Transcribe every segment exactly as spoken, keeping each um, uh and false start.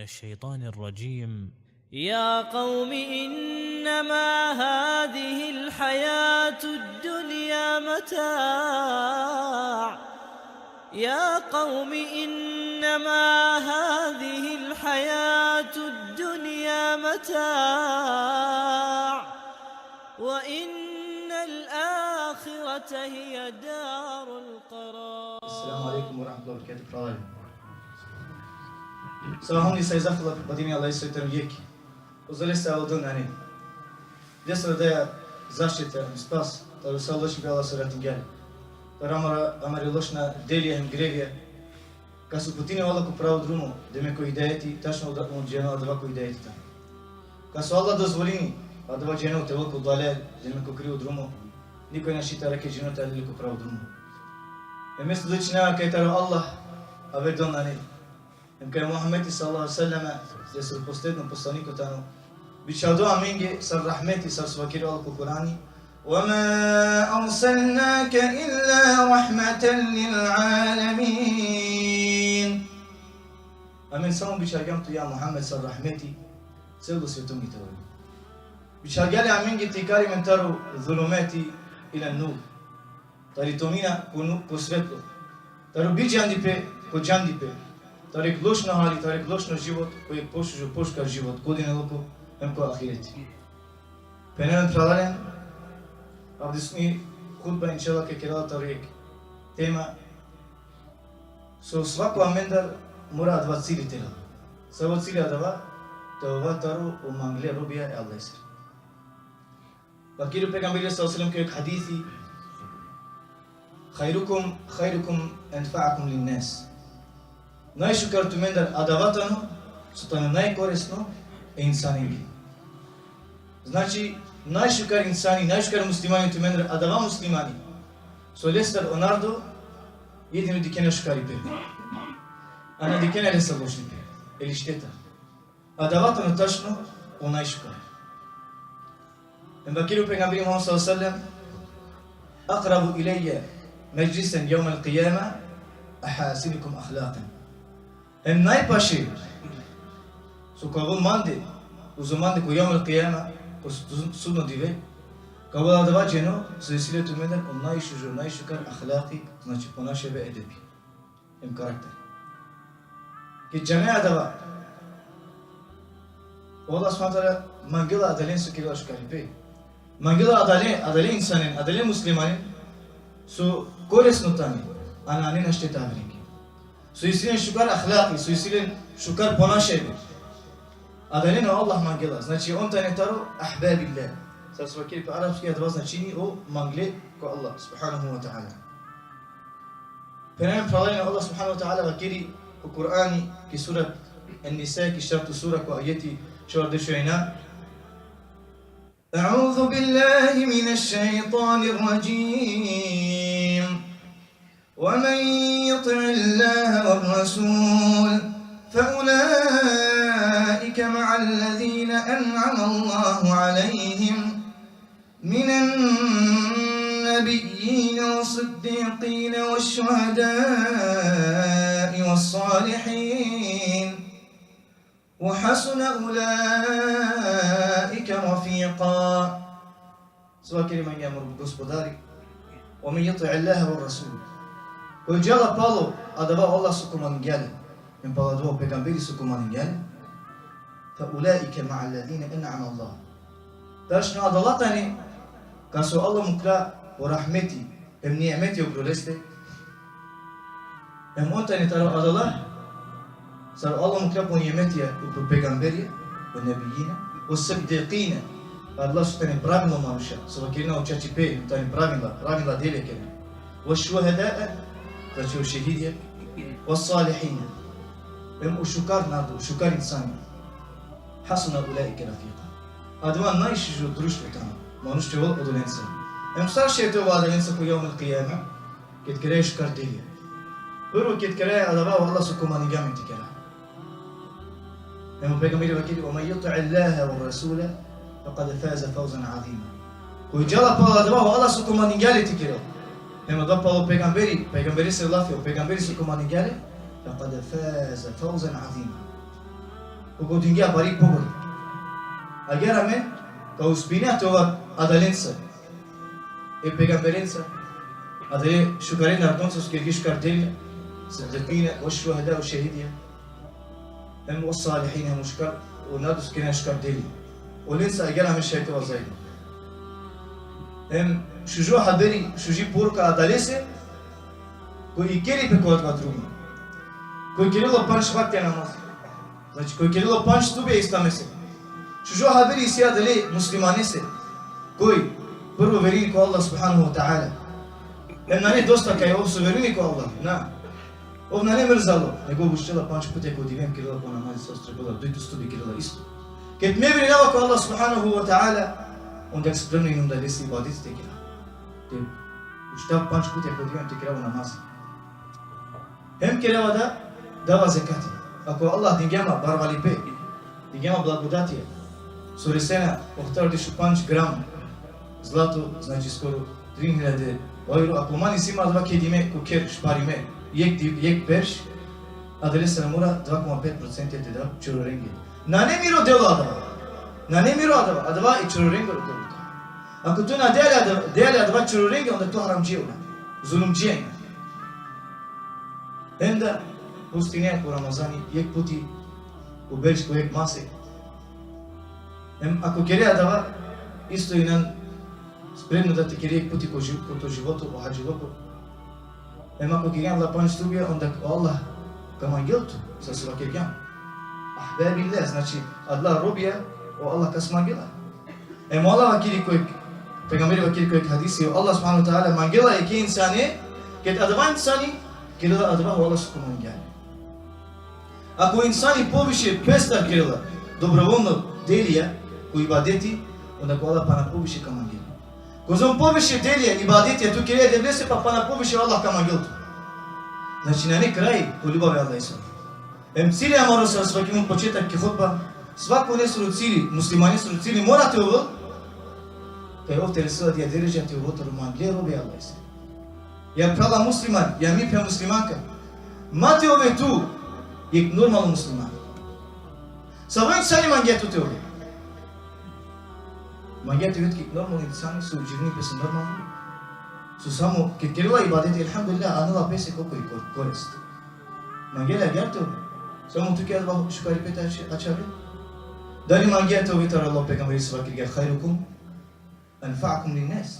الشيطان الرجيم. يا قوم إنما هذه الحياة الدنيا متاع. يا قوم إنما هذه الحياة الدنيا متاع. وإن الآخرة هي دار القرار. Esselamu alejkum ve rahmetullahi ve berekatuhu, phralalen. Sa hamdi, sa i zahvala pripadini e Allahesoro jekh. Uzdolese avel dikh nane. Lesoro daja zaštita hem spas, taro sa lošnipe Allah so ratingja le. Taro amare, amare lošna delija hem grevija. Kas uputini o Allah ko pravo drumo, demek ko hidajeti, tačno da on džanela adava ko hidajeti tano. Kas o Allah dozvolini adava dženo te ovel ko dalal, demek ko krivo drumo, nikoj našti te arakhel dženo te anel le ko pravo drumo. Hem me svedočinava kaj taro Allah aver dikh nane. Hem kaj Muhammedi sallallahu alejhi ve sellem, lesoro posledno poslaniko tano. Bičhaldo amenge sar rahmeti, sar so vakeri o Allah ko Kurani: وما أرسلناك إلا رحمة للعالمين. Amen samo bičhalgjam tut, ja Muhammed, sar rahmeti celo svetonge te ovel. Bičhalgja le amenge te ikari amen taro zulumati ila nur. Tari tomina ko nu-, ko svetlo. Taro bidžandipe ko džandipe. Taro jekh lošno hali, taro jekh lošno život, ko jekh pošužo, pošukar život, ko dunjaluko hem ko ahireti. Phenena, phralalen, avdisutni hutba inšallah ka kerela taro jekh tema so svako amendar mora adava cilji te ovel. Savo cilji adava? Te ova taro o mangle robija e Allahesere. Vakeri o pejgamberi sallallahu alejhi ve sellem ko jekh hadisi: خيركم، خيركم أنفعكم للناس. Najšukar tumendar adava tano so tano najkorisno e insanenge. Znači, najšukar insani, najšukar muslimani tumendar adava muslimani so lestar o narodo jedino dikhena šukaripe, a na dikhena lestar lošnipe ili šteta. Adava tano tačno o najšukar. Hem vakeri o pejgamberi Muhammed sallallahu alejhi ve sellem: أقرب إلي مجلسا يوم القيامة أحاسنكم أخلاقا. Hem najpaše so ka ovel mande, uzo mande ko jevmul kijame, ko su-, sudno dive, ka ovel adava dženo so isi le tumendar o najšužo, najšukar ahlaki, znači ponašibe, edebi hem karakter. Ked džane adava, o Allah subhanehu ve teala mangela adalen so kerela šukaripe. Mangela adale, adale insanen, adale muslimanen so korisno tane, a nane na šteta averenge. So isi len šukar ahlaki, so isi len šukar ponašibe. Adalen o Allah mangela, znači on tane taro ahbabillah. Sar so vakeri pe arapski, adava značini o mangle ko Allah subhanehu ve teala. Phenena, phralalen, o Allah subhanehu ve teala vakeri ko Kur'ani, ki surat En-Nisa, ki štarto sura, ko ajeti šovardeš u enja: أعوذ بالله من الشيطان الرجيم. ومن يطع الله والرسول فأولئك مع الذين أنعم الله عليهم من النبيين والصديقين والشهداء والصالحين وحسن أولئك رفيقا. So vakeri mange amaro Gospodari: ومن يطع الله والرسول. Koj džala palo adava o Allah so komandingja le, hem palo adava o pejgamberi so komandingja le, فأولئك مع الذين أنعم الله. Tačno adala tane kas o Allah mukla o rahmeti hem nimeti upro leste. Hem on tane taro adala sar o Allah mukla po nimetija upro pejgamberija, والنبيين والصديقين. Adala so tane pravilna manuša, so vakerena o čačipe, tane pravilna, pravilna delija kerena. والشهداء, znači o šehidija, والصالحين. Hem o šukar narodo, o šukar insani. وحسن أولئك رفيقا. Adava najšužo društvo tano, manuš te ovel odolenca. Hem sar šaj te ovel odolenca ko jevmul kijame, ked keraja šukar delija. Prvo ked keraja adava o Allah so komandingja amen te kera. Hem o pejgamberi vakeri: ومن يطع الله والرسول فقد فاز فوزا عظيما. Koj džala palo adava o Allah so komandingja le te kerel, hem adava palo pejgamberi, pejgamberesere lafi, o pejgamberi so komandingja le, فقد فاز فوزا عظيما. Kokodingja bari pobori. Agjaar amen ka uspinea te ova adalenca, e pejgamberenca, adale šukare narodonca so kerge šukar delja, siddiqine, o šuhada, o šehidija, hem o salihine, hem o šukar, o narodo so kerge šukar delja. Olenca agjaar amen šaj te ova zajedno. Hem šužo haberi, šuži poruka adalese, koj ikeri pe ko adava drumo. Koj kerela o pandž vaktija namaz. Znači, koj kerela o pandž stubija islamese. Šužo haberi isi adale muslimanese. Koj prvo verujini ko Allah subhanahu wa ta'ala. Hem nane dosta kaj ov so verujini ko Allah. Na. Ov nane mrzalo. Nego uštela pandž puti ko dive hem kerela po namazi, so trebela, dujto stubi kerela isto. Ked me verujnava ko Allah subhanahu wa ta'ala, onda spremno injum da lese ibadet te kera. Te uštav pandž puti ko dive hem te kerav o namazi. Hem kerava da, dava zekati. Ako Allah dingja ma barvalipe, dingja ma blagodatija, so resena ohtar dešupandž gram zlato, znači skoro trin hiljade evro, ako man isi ma adava kedime ko kher šparime, jekh di-, jekh berš, adalese mora dva koma pet procenti te dav čororenge. Nane miro delo adava. Nane miro adava, adava i čororengoro delo. Ako tu na dea le adava, dea le adava čororenge, onda tu haramdžija injan. Zulumdžija injan. Hem da postinea ko Ramazani, jekh puti ko berš, ko jekh masek. Hem ako kere adava, isto injan spremno da te kere jekh puti ko ži-, ko to životo, o hadžiluko. Hem ako kergjan adala pandž stubija, onda o Allah ka mangel tu, sar so vakergjam. Ahbabillah, znači, adala robija, o Allah ka smangela. Hem o Allah vakeri ko jekh, pejgamberi vakeri ko jekh hadisi, o Allah subhanahu wa ta'ala mangela jekhe insane, ked adava insani kerela adava o Allah so ka mangel. Ako insani poviše pestar kerela dobrovoljno delija, ko ibadeti, onda ko Allah pana poviše ka mangel. Kozom poviše delija, ibadetija tu kere e Devlese, pa pana poviše o Allah ka mangel tu. Znači, nane kraj ko ljubav e Allahesoro. Hem cili amaro, sar so vakergjum početak ki hutba, svako nesoro cili, muslimanesoro cili mora te ovel, kaj ov te resel adaja deredža te ovel taro mangle robe e Allahese. Ja phrala musliman, ja mi phen muslimanka, ma te ove tu jekh normalno musliman. Savo insani mangea tu te ove? Mangea te ove jekh normalno insani, so dživini pese normalno. So samo ked kerela ibadet, elhamdulillah, anela pese kokori kor-, korist. Mangea le agjaar te ove? Samo tuke adava šukaripe te ač-, ačhave? Dali mangea te ove taro Allah, pejgamberi so vakergja: "Khairukum anfa'ukum linnas."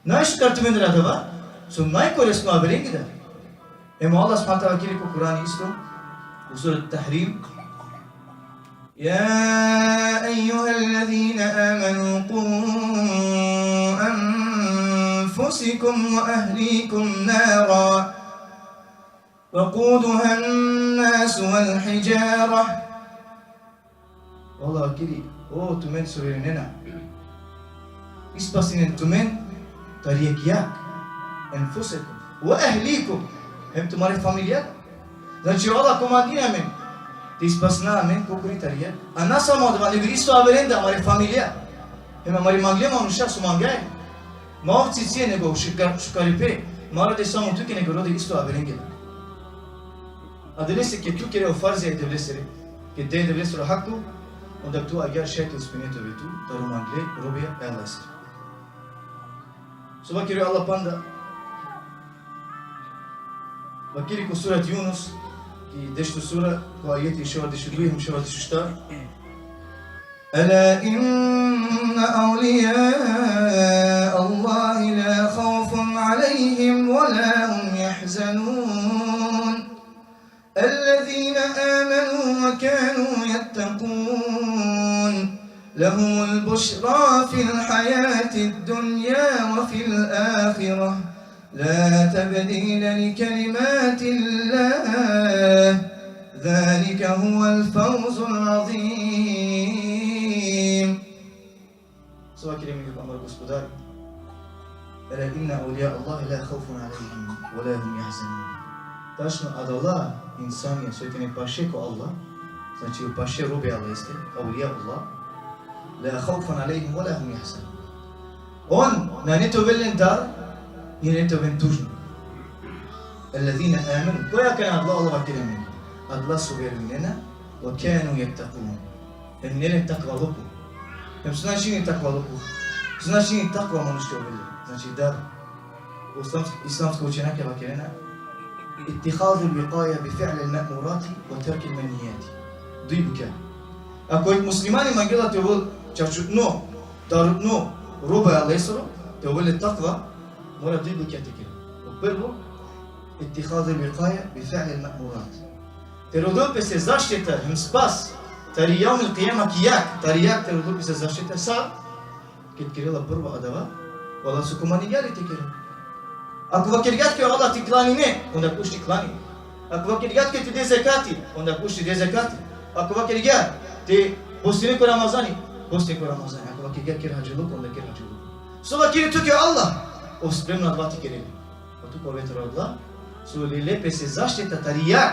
Najšukar tumendar adava so najkorisno averenge da. Hem o Allah subhanahu wa ta'ala vakeri ko Kur'ani isto, u surat Tahrim: يا أيها الذين آمنوا قوا أنفسكم وأهليكم نارا وقودها الناس والحجارة. O Allah vakeri: O tumen so verujnena, ispasinen tumen tari jekh jag, enfusekum, ve ehlikum, hem tumare familija. Znači, o Allah komandini amen te ispasina amen kokori tari jag. A na samo adava, nego isto averenda, amare familija. Hem amare mangle manuša so mangaja. Ma ov cicie nego šukar-, šukaripe. Ma rode samo tuke nego rode isto averenge. Adalese ked tu kere o farzija e Devlesere, ked dea e Devlesoro hakko, onda tu agjaar šaj te uspine te ove tu taro mangle robija e Allahesere. So vakeri o Allah panda, vakeri ko surat Junus, ki dešto sura, ko ajeti šovardeš u duj hem šovardeš u štar: ألا إن أولياء الله لا خوف عليهم ولا هم يحزنون الذين آمنوا وكانوا يتقون لهم البشرى في الحياة الدنيا وفي الآخرة لا تبديل لكلمات الله ذلك هو الفوز العظيم. So vakeri amaro Gospodari: ألا إن أولياء الله لا خوف عليهم ولا هم يحزنون. Tačno adala insanija so tane paše ko Allah, znači o paše robe Allaheste, أولياء الله, لا خوف عليهم ولا هم يحزنون. On nane te ovel len dar, nane te oven tužno. الذين آمنوا. Koja akana adala? Allah vakeri amen: adala so verujnena, وكانوا يتقون. Hem ine len takvaluko. Hem so značini takvaluko? So značini takva, manuš te ovel le? Znači, dar. Islamsko, islamsko učenjakija vakerena: اتخاذ الوقاية بفعل المأمورات وترك المنهيات. Duj bukja. Ako jek muslimani mangela te ovel čačutno, darutno, roba e Allahesoro, te ovel le takva, mora duj bukja te kerel. O prvo: اتخاذ الوقاية بفعل المأمورات. Te rodel pese zaštita hem spas tari jevmil kijama ki jag, tari jag te rodel pese zaštita. Sar? Ked kerela prvo adava, o Allah so komandingja le te kerel. Ako vakergja tuke o Allah te klanine, onda kuš te klani. Ako vakergja tuke te de zekati, onda kuš te de zekati. Ako vakergja te postine ko Ramazani, postine ko Ramazani. Ako vakergja ker hadžiluko, onda ker hadžiluko. So vakeri tuke o Allah, ov spremno adava te kerel. Pa tu ka ove taro adala so lele pese zaštita tari jag.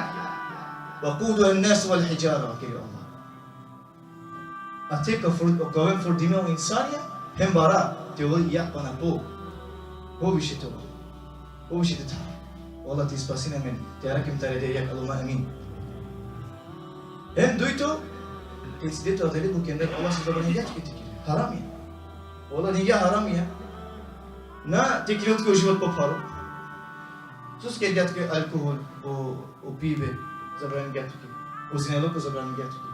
وقودها الناس والحجارة, vakeri o Allah. A te ka fur-, ka oven furdime o insanja, hem bara te ovel jag pana po, poviše te ovel, poviše te than. O Allah te spasini amen, te arakhen tari adija jag, Allahumma amin. Hem dujto, ked si de tu adale bukjandar, o Allah so zabraningja tuke te kere. Haramija. O Allah dingja haramija. Na te kerel tuke o život popharo. So kergja tuke alkohol, o, o pibe, zabraningja tuke. O zinaluko zabraningja tuke.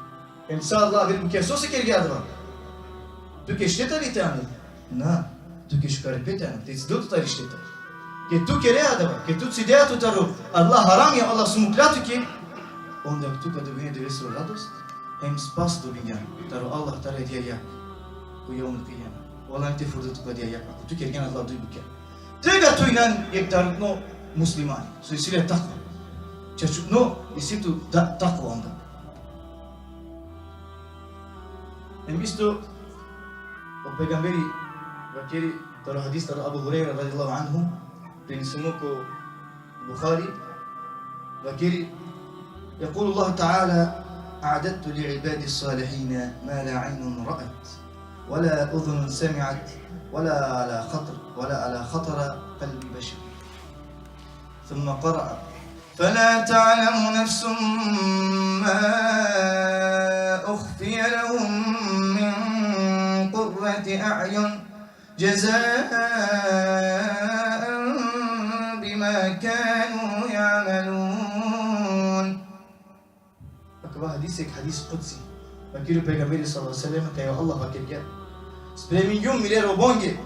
Hem sa adala aver bukja, sose kergja adava? Tuke šteta li te anel? Na, tuke šukaripe te anel, te cidel tut tari šteta. Ked tu kere adava, ked tu cidea tut taro adala haramija o Allah so mukhlja tuke, onda tu ka dobine Devlesoro radost, hem spas dobingjan taro Allah tari adija jag ko jevmul kijama. O Allah nane te furdel tut ko adija jag, ako tu kergjan adala duj bukja. Tega tu inan jek darutno muslimani, so isi le takva. Čačutno isi tu da-, takva onda. Hem isto o pejgamberi vakeri taro hadis taro Abu Hurejra radijallahu anhu, prenesimo ko Buhari, vakeri: يقول الله تعالى: أعددت لعبادي الصالحين ما لا عين رأت ولا أذن سمعت ولا على خطر، ولا على خطر قلب بشر. ثم قرأ: فلا تعلم نفس ما أخفي لهم من قرة أعين جزاء بما كانوا يعملون. Akava hadis ek hadis kudsi. Vakeri o pejgamberi sallallahu alejhi ve sellem kaj o Allah vakergja: Spremingjum mire robonge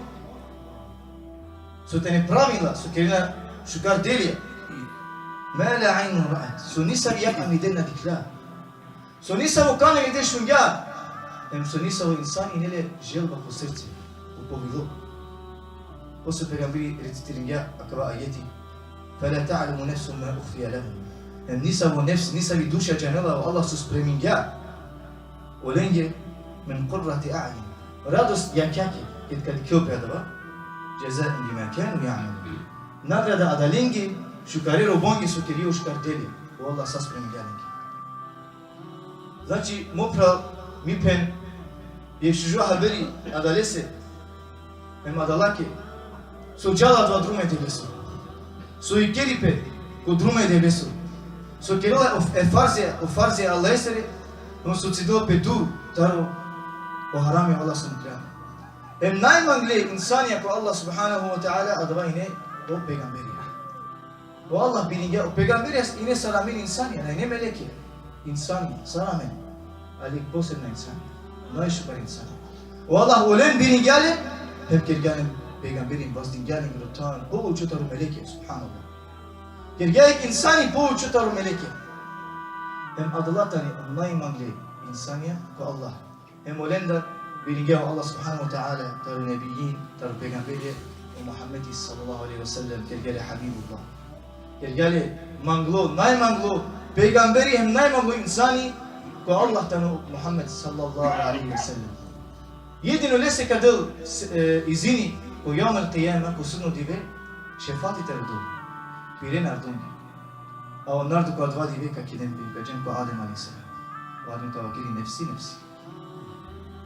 so tane pravilna, so kerena šukar delija, ma la ajnun ra'at, so nisavi jag avdive na dikhlja, so nisavo kan avdive šungja, hem so nisavo insani nane le želba ko srce, ko povilo. Posle pejgamberi recitiringja akava ajeti: فلا تعلم نفس ما أخفي لهم. Hem nisavo nefs, nisavi duša džanela o Allah so spremingja olenge من قرة أعين. Radost jakjake, ked ka dikhel pe adava. جزاء بما كانوا يعملون. Nagrada adalenge, šukare robonge so kergje o šukar delija, o Allah sa spremingja lenge. Znači, mo phral, mi phen, jek šužo haberi adalese, hem adalake, so džala adava drumo e Devlesoro. So ikeri pe ko drumo e Devlesoro. So kerela o, e farze, o farze e Allahesere, hem so cidela pe dur taro o harami o Allah so mukhlja. Hem najmangle insanja ko Allah subhanahu ve teala, adava ine o pejgamberi. O Allah biringja, o pejgamberi ine sar amen insanja, na ine meleke. Insanja, sar amen. Ali posebna insanja. Najšukar insanja. O Allah olen biringja le, hem kergja len pejgamberi, vazdingja len taro, poučo taro meleke, subhanallah. Kergja jek insani poučo taro meleke. Hem adala tane najmangle insanja ko Allah. Hem olendar biringja o Allah subhanahu ve teala taro nebijin, taro pejgamberi, o Muhammedi sallallahu alejhi ve sellem, kergja le Habibullah. Kergja le manglo, najmanglo pejgamberi hem najmanglo insani ko Allah tano Muhammed sallallahu alejhi ve sellem. Jedino lese ka del, e, izini ko jevmul kijama, ko sudno dive, šefati te rodel pire narodonge. A o narodo ko adava dive ka kiden pe, ka džan ko Adem alejhi selam. O Adem ka vakeri: Nefsi, nefsi.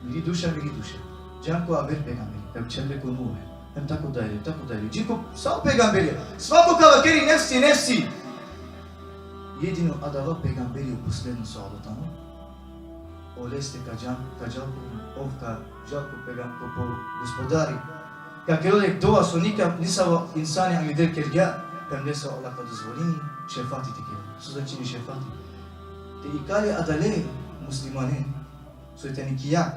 Miri duša, miri duša. Džan ko aver pejgamberi, ka bičhal le ko Nuh, hem tako dalje, tako dalje. Dži ko sa o pejgamberi, svako ka vakeri: Nefsi, nefsi. Jedino adava pejgamberi o posledno so alo tano, Oleste ka džan, ka džal ko, ov ka džal ko pegam-, ko, ko Gospodari. Ka kerel jek dova so nikad nisavo insani angleder kergja, hem lese o Allah ka dozvolini šefati te kerel. So značini šefati? Te ikali adale muslimane, so tane ki jag,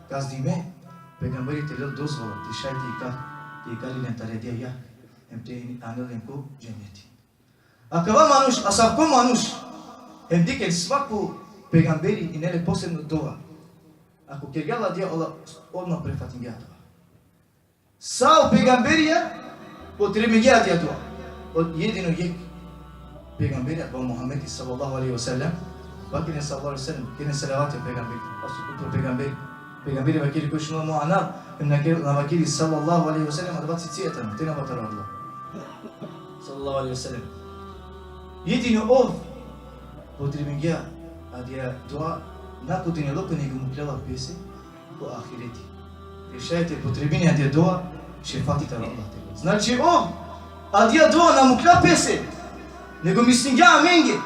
kaznime, pejgamberi te lel dozvola, te šaj te ikal, te ikali len tari adija jag, hem te anel len ko dženneti. Akava manuš, asavko manuš, hem dikh, svako pejgamberi ine le posebno dova. Ako kergja la adija, Allah odma prefatingja adava. Sa o pejgamberija potrebingja adija dova. O jedino jek pejgamberi, adava Muhammedi sallallahu alejhi ve sellem, vakeren sallallahu alejhi ve sellem, keren salavati o pejgamberi, asu pro pejgamberi. Pejgamberi vakeri: Ko šunel mo anav, hem na ke-, na vakeri sallallahu alejhi ve sellem, adava cicija tano, te na vataro Allah. Sallallahu alejhi ve sellem. Jedino ov potrebingja adija dova, na ko dunjaluko, nego mukhlja la pese ko ahireti. Te šaj te potrebini adija dova, šefati taro Allah te. Znači, ov adija dova na mukhlja pese, nego mislingja amenge,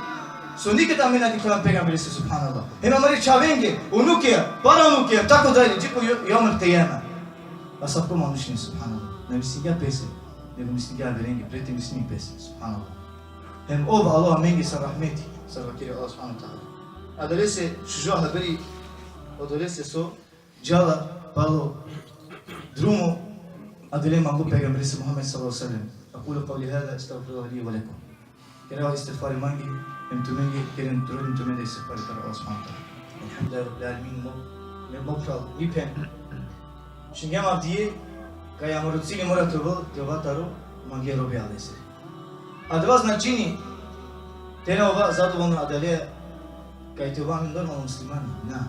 so nikad amen na dikhlja pejgamberese, subhanallah. Hem amare čhavenge, unuke, paraunuke, tako dalje, dži ko jo-, jevmul kijame. Asavko manuš ine, subhanallah. Na mislingja pese, nego mislingja averenge, pre te mislini pese, subhanallah. Hem ov alo amenge sa rahmeti, sar vakeri Allah subhanahu ve teala. Adalese šužo haberi odolese so džala palo drumo, adale manglo pejgamberese Muhammed sallallahu alejhi ve sellem: أقول قولي هذا أستغفر الله لي ولكم. Kerava istigfari mange, hem tumenge, keren, trudin tumen da istigfari taro Allah subhanahu ve teala. Elhamdulillahi rabbil alemin, mo, me mo phral, mi phen. Šungjam avdive, kaj amaro cilj mora te ovel te ova taro mange robe Allahese. Adava značini te na ova zadovolno adale kaj te ova amen normalno muslimani. Na.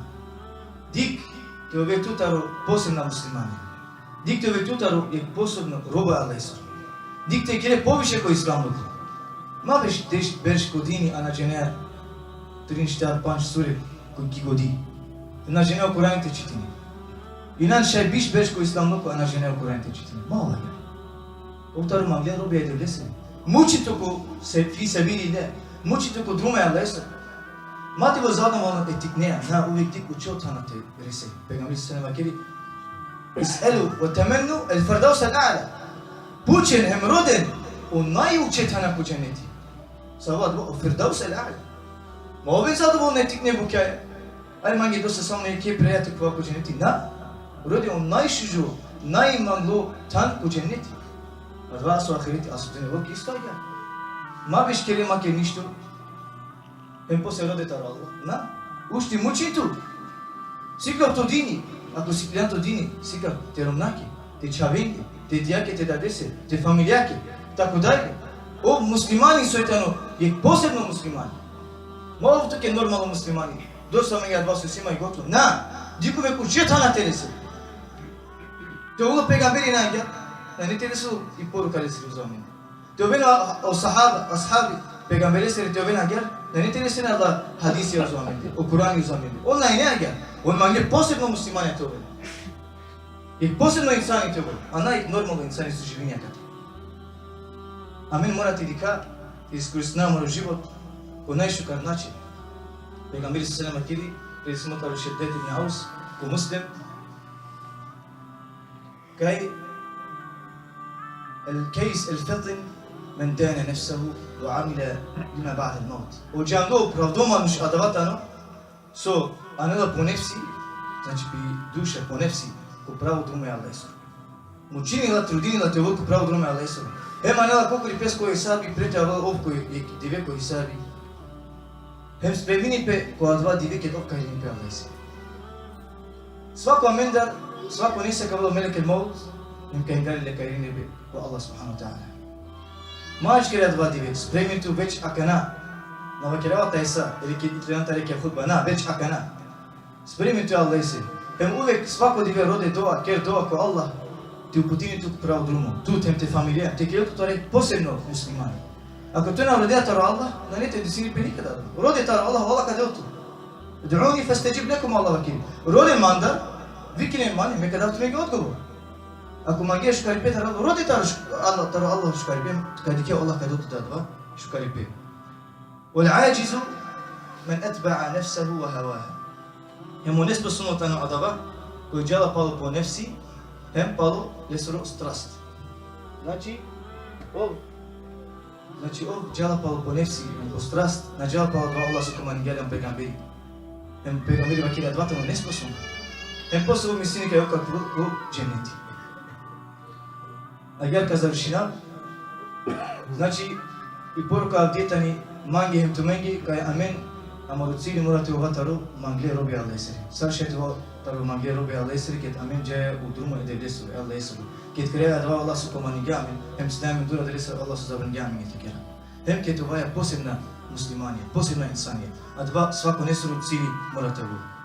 Dikh te ove tu taro posebna muslimani. Dikh te ove tu taro jek posebno roba Allahesoro. Dikh te kere poviše ko islamluko. Ma biš deš berš ko dini, a na džane trin, štar, pandž sure ko ki godi. Na džane o Kurani te čitine. Inan šaj biš berš ko islamluko, a na džane o Kurani te čitine. Ma ova agjaar. Ov taro mangle robe e Devlese. Muči tu ko se-, fi sebilillah. Muči tu ko drumo e Allahesoro. Ma te ovel zadovolno e tikneja, na, uvek dikh uče thana te rese. Pejgamberi sallallahu alejhi ve sellem vakeri: اسألوا وتمنوا الفردوس الأعلى. Pučen hem roden o najuče thana ko dženneti. Savo adava? O Firdevs el-A'la. Ma oven zadovolno e tikne bukjaja. Aj mange dosta samo jekhe preja te khuva ko dženneti. Na. Rode o najšužo, najmanglo than ko dženneti. Adava so ahireti, a so dunjaluko isto agjaar. Ma biš kere, ma kere ništo. Hem posle rode taro Allah. Na. Ušti, mučin tu. Sikav to dini. Ako sikljan to dini, sikav te romnjake, te čhavenge, te dijake, te dadese, te familijake, tako dalje. Ov muslimani soj tano, jek posebno muslimani. Ma ov tuke normalno muslimani. Dosta mange adava so si ma i gotovo. Na. Dikh uvek uče thana te rese. Te ovel o pejgamberi, na agjaar, nane te resel i poruka lesiri uzo amende. Te oven o sahaba, ashabi pejgamberesere, te oven agjaar, nane te resel adala hadisi uzo amende, o Kurani uzo amende. On na ine agjaar. On mange posebno muslimani te oven. Jek posebno insani te ovel. A na jek normalno insani so živini akate. Amen mora te dikha, te iskoristina amaro život ko najšukar način. Pejgamberi sallallahu alejhi ve sellem vakeri, prenesimo taro Šeddad ibn Aus, ko Muslim, kaj: الكيس الفطن من دان نفسه وعمل لما بعد الموت. O džanglo, pravdo manuš adava tano so anela po nefsi, znači pi duša, po nefsi, ko pravo drumo e Allahesoro. Mučini la, trudini la te ovel ko pravo drumo e Allahesoro. Hem anela kokori pes ko hisabi, pre te avel ov ko jek dive ko hisabi. Hem spremini pe ko adava dive ked ov ka irini pe Allahese. Svako amendar, svako nesave ka avel o melek el-mevt, hem ka ingari le, ka irini pe ko Allah subhanahu ve teala. Ma ačhkeri adava dive, spremi tu već akana. Na vakerava tajsa, ili ked ikljam tari jekh hutba, na, već akana. Spremi tu e Allahese. Hem uvek svako dive rode dova, ker dova ko Allah, te uputini tu ko pravo drumo, tut hem te familija, te kerel tut taro posebno muslimani. Ako tu na rodea taro Allah, nane te desini pe nikada. Rode taro Allah, Allah ka del tut. ادعوني فاستجب لكم, Allah vakeri. Rode mandar, vikinen mane, me ka dav tumenge odgovor. Ako mangea šukaripe taro Allah, rode taro šuk-, Allah, taro Allah šukaripe, ka dikhe Allah ka del tut adava šukaripe. والعاجز من أتبع نفسه وهواها. Hem o nesposobno tano adava, koj džala palo po nefsi, hem palo lesoro strast. Znači, ov, znači, ov džala palo po nefsi, hem po strast, na džala palo adava Allah so komandingja le hem pejgamberi. Hem pejgamberi vakergja adava tano nesposobno. Hem posle ov mislini kaj ov ka phuvel ko dženeti. Agjaar ka završinav. Znači, i poruka avdive tani mange hem tumenge, kaj amen, amaro cili mora te ova taro mangle robe Allahesere. Sar šaj te ova taro mangle robe Allahesere, ked amen džaja u drumo e Devlesoro, e Allahesoro. Ked keraja adava Allah so komandingja amen, hem sine amen dur adalesere Allah so zabraningja amen te kera. Hem ked ovaja posebna muslimanja, posebna insanja. Adava svakonesoro cili mora te ovel.